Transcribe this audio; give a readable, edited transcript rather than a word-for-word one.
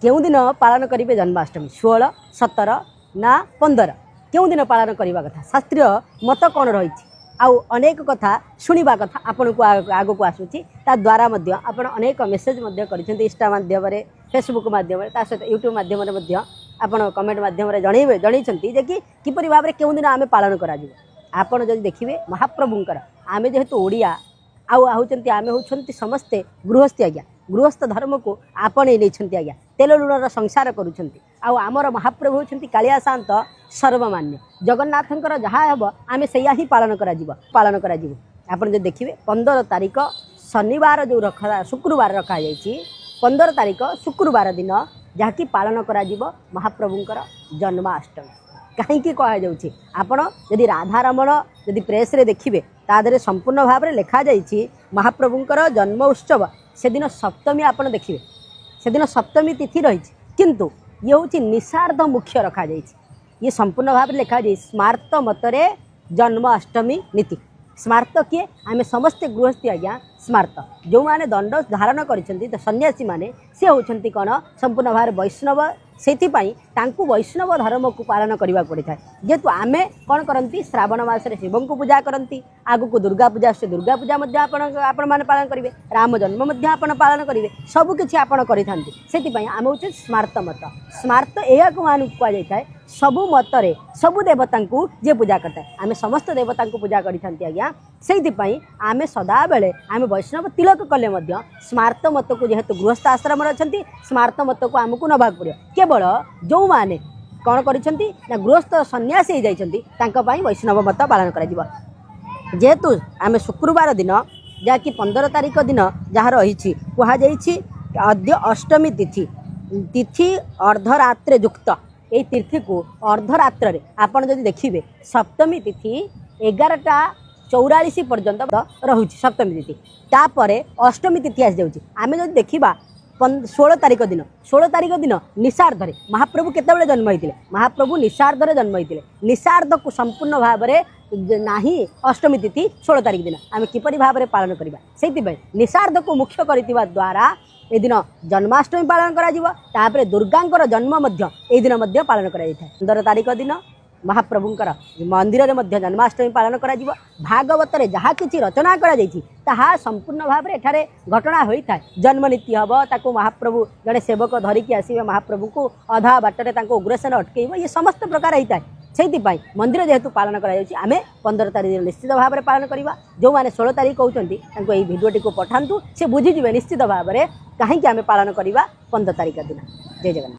କେଉଁଦିନ ପାଳନ କରିବେ ଜନ୍ମାଷ୍ଟମୀ? 16, 17 ନା 15? କେଉଁଦିନ ପାଳନ କରିବା କଥା? ଶାସ୍ତ୍ରୀୟ ମତ କ'ଣ ରହିଛି? ଆଉ ଅନେକ କଥା ଶୁଣିବା କଥା ଆପଣଙ୍କୁ ଆଗକୁ ଆସୁଛି। ତା ଦ୍ୱାରା ମଧ୍ୟ ଆପଣ ଅନେକ ମେସେଜ୍ ମଧ୍ୟ କରିଛନ୍ତି ଇନଷ୍ଟା ମାଧ୍ୟମରେ, ଫେସବୁକ୍ ମାଧ୍ୟମରେ, ତା ସହିତ ୟୁଟ୍ୟୁବ୍ ମାଧ୍ୟମରେ ମଧ୍ୟ ଆପଣ କମେଣ୍ଟ ମାଧ୍ୟମରେ ଜଣେଇଛନ୍ତି ଯେ କି କିପରି ଭାବରେ କେଉଁଦିନ ଆମେ ପାଳନ କରାଯିବ। ଆପଣ ଯଦି ଦେଖିବେ ମହାପ୍ରଭୁଙ୍କର, ଆମେ ଯେହେତୁ ଓଡ଼ିଆ ଆଉ ହେଉଛନ୍ତି, ଆମେ ହେଉଛନ୍ତି ସମସ୍ତେ ଗୃହସ୍ଥୀ ଆଜ୍ଞା। ଗୃହସ୍ଥ ଧର୍ମକୁ ଆପଣେଇ ନେଇଛନ୍ତି ଆଜ୍ଞା, ତେଲ ଲୁଣର ସଂସାର କରୁଛନ୍ତି। ଆଉ ଆମର ମହାପ୍ରଭୁ ହେଉଛନ୍ତି କାଳିଆ ସାଆନ୍ତ, ସର୍ବମାନ୍ୟ ଜଗନ୍ନାଥଙ୍କର ଯାହା ହେବ ଆମେ ସେଇଆ ହିଁ ପାଳନ କରାଯିବ। ଆପଣ ଯଦି ଦେଖିବେ, 15 ତାରିଖ ଶନିବାର ଯେଉଁ ରଖା, ଶୁକ୍ରବାର ରଖାଯାଇଛି, 15 ତାରିଖ ଶୁକ୍ରବାର ଦିନ ଯାହାକି ପାଳନ କରାଯିବ ମହାପ୍ରଭୁଙ୍କର ଜନ୍ମାଷ୍ଟମୀ। କାହିଁକି କୁହାଯାଉଛି? ଆପଣ ଯଦି ରାଧାରମଣ ଯଦି ପ୍ରେସ୍ରେ ଦେଖିବେ, ତା ଦେହରେ ସମ୍ପୂର୍ଣ୍ଣ ଭାବରେ ଲେଖାଯାଇଛି ମହାପ୍ରଭୁଙ୍କର ଜନ୍ମ ଉତ୍ସବ। ସେଦିନ ସପ୍ତମୀ, ଆପଣ ଦେଖିବେ ସେଦିନ ସପ୍ତମୀ ତିଥି ରହିଛି, କିନ୍ତୁ ଇଏ ହେଉଛି ନିଷାର୍ଦ୍ଧ ମୁଖ୍ୟ ରଖାଯାଇଛି। ଇଏ ସମ୍ପୂର୍ଣ୍ଣ ଭାବରେ ଲେଖାଯାଇଛି ସ୍ମାର୍ତ ମତରେ ଜନ୍ମାଷ୍ଟମୀ ନୀତି। ସ୍ମାର୍ତ କିଏ? ଆମେ ସମସ୍ତେ ଗୃହସ୍ଥୀ ଆଜ୍ଞା। ସ୍ମାର୍ତ ଯେଉଁମାନେ ଦଣ୍ଡ ଧାରଣ କରିଛନ୍ତି, ତ ସନ୍ନ୍ୟାସୀମାନେ, ସେ ହେଉଛନ୍ତି କ'ଣ? ସମ୍ପୂର୍ଣ୍ଣ ଭାବରେ ବୈଷ୍ଣବ। ସେଥିପାଇଁ ତାଙ୍କୁ ବୈଷ୍ଣବ ଧର୍ମକୁ ପାଳନ କରିବାକୁ ପଡ଼ିଥାଏ। ଯେହେତୁ ଆମେ କ'ଣ କରନ୍ତି, ଶ୍ରାବଣ ମାସରେ ଶିବଙ୍କୁ ପୂଜା କରନ୍ତି, ଆଗକୁ ଦୁର୍ଗା ପୂଜା ଆସୁଛି, ଦୁର୍ଗା ପୂଜା ମଧ୍ୟ ଆପଣମାନେ ପାଳନ କରିବେ, ରାମ ଜନ୍ମ ମଧ୍ୟ ଆପଣ ପାଳନ କରିବେ, ସବୁକିଛି ଆପଣ କରିଥାନ୍ତି। ସେଥିପାଇଁ ଆମେ ହେଉଛୁ ସ୍ମାର୍ତ ମତ। ସ୍ମାର୍ତ ଏହାକୁ ମାନଙ୍କୁ କୁହାଯାଇଥାଏ, ସବୁ ମତରେ ସବୁ ଦେବତାଙ୍କୁ ଯିଏ ପୂଜା କରିଥାଏ। ଆମେ ସମସ୍ତ ଦେବତାଙ୍କୁ ପୂଜା କରିଥାନ୍ତି ଆଜ୍ଞା। ସେଇଥିପାଇଁ ଆମେ ସଦାବେଳେ ଆମେ ବୈଷ୍ଣବ ତିଳକ କଲେ ମଧ୍ୟ ସ୍ମାର୍ତ ମତକୁ, ଯେହେତୁ ଗୃହସ୍ଥ ଆଶ୍ରମରେ ଅଛନ୍ତି, ସ୍ମାର୍ତ ମତକୁ ଆମକୁ ନେବାକୁ ପଡ଼ିବ। କେବଳ ଯେଉଁମାନେ କ'ଣ କରିଛନ୍ତି ନା ଗୃହସ୍ଥ ସନ୍ନ୍ୟାସୀ ହେଇଯାଇଛନ୍ତି, ତାଙ୍କ ପାଇଁ ବୈଷ୍ଣବ ମତ ପାଳନ କରାଯିବ। ଯେହେତୁ ଆମେ ଶୁକ୍ରବାର ଦିନ, ଯାହାକି 15 ତାରିଖ ଦିନ ଯାହା ରହିଛି, କୁହାଯାଇଛି ଅଦ୍ୟ ଅଷ୍ଟମୀ ତିଥି, ତିଥି ଅର୍ଦ୍ଧରାତ୍ରେ ଯୁକ୍ତ। ଏଇ ତିଥିକୁ ଅର୍ଦ୍ଧରାତ୍ରରେ ଆପଣ ଯଦି ଦେଖିବେ, ସପ୍ତମୀ ତିଥି 11:44 ପର୍ଯ୍ୟନ୍ତ ରହୁଛି ସପ୍ତମୀ ତିଥି, ତାପରେ ଅଷ୍ଟମୀ ତିଥି ଆସିଯାଉଛି। ଆମେ ଯଦି ଦେଖିବା 16 ତାରିଖ ଦିନ, 16 ତାରିଖ ଦିନ ନିଶାର୍ଦ୍ଧରେ ମହାପ୍ରଭୁ କେତେବେଳେ ଜନ୍ମ ହେଇଥିଲେ? ମହାପ୍ରଭୁ ନିଶାର୍ଦ୍ଧରେ ଜନ୍ମ ହେଇଥିଲେ। ନିଶାର୍ଦ୍ଧକୁ ସମ୍ପୂର୍ଣ୍ଣ ଭାବରେ ନାହିଁ ଅଷ୍ଟମୀ ତିଥି 16 ତାରିଖ ଦିନ ଆମେ କିପରି ଭାବରେ ପାଳନ କରିବା? ସେଇଥିପାଇଁ ନିଶାର୍ଦ୍ଧକୁ ମୁଖ୍ୟ କରିଥିବା ଦ୍ୱାରା ଏଦିନ ଜନ୍ମାଷ୍ଟମୀ ପାଳନ କରାଯିବ। ତାପରେ ଦୁର୍ଗାଙ୍କର ଜନ୍ମ ମଧ୍ୟ ଏଇ ଦିନ ମଧ୍ୟ ପାଳନ କରାଯାଇଥାଏ। 15 ତାରିଖ ଦିନ ମହାପ୍ରଭୁଙ୍କର ମନ୍ଦିରରେ ମଧ୍ୟ ଜନ୍ମାଷ୍ଟମୀ ପାଳନ କରାଯିବ। ଭାଗବତରେ ଯାହା କିଛି ରଚନା କରାଯାଇଛି, ତାହା ସମ୍ପୂର୍ଣ୍ଣ ଭାବରେ ଏଠାରେ ଘଟଣା ହୋଇଥାଏ। ଜନ୍ମନୀତି ହେବ, ତାକୁ ମହାପ୍ରଭୁ ଜଣେ ସେବକ ଧରିକି ଆସିବେ ମହାପ୍ରଭୁଙ୍କୁ, ଅଧା ବାଟରେ ତାଙ୍କୁ ଉଗ୍ରସେନ ଅଟକେଇବ, ଇଏ ସମସ୍ତ ପ୍ରକାର ହେଇଥାଏ। ସେଇଥିପାଇଁ ମନ୍ଦିର ଯେହେତୁ ପାଳନ କରାଯାଉଛି, ଆମେ 15 ତାରିଖ ଦିନ ନିଶ୍ଚିତ ଭାବରେ ପାଳନ କରିବା। ଯେଉଁମାନେ 16 ତାରିଖ କହୁଛନ୍ତି, ତାଙ୍କୁ ଏଇ ଭିଡ଼ିଓଟିକୁ ପଠାନ୍ତୁ, ସେ ବୁଝିଯିବେ ନିଶ୍ଚିତ ଭାବରେ କାହିଁକି ଆମେ ପାଳନ କରିବା 15 ତାରିଖ ଦିନ। ଜୟ ଜଗନ୍ନାଥ।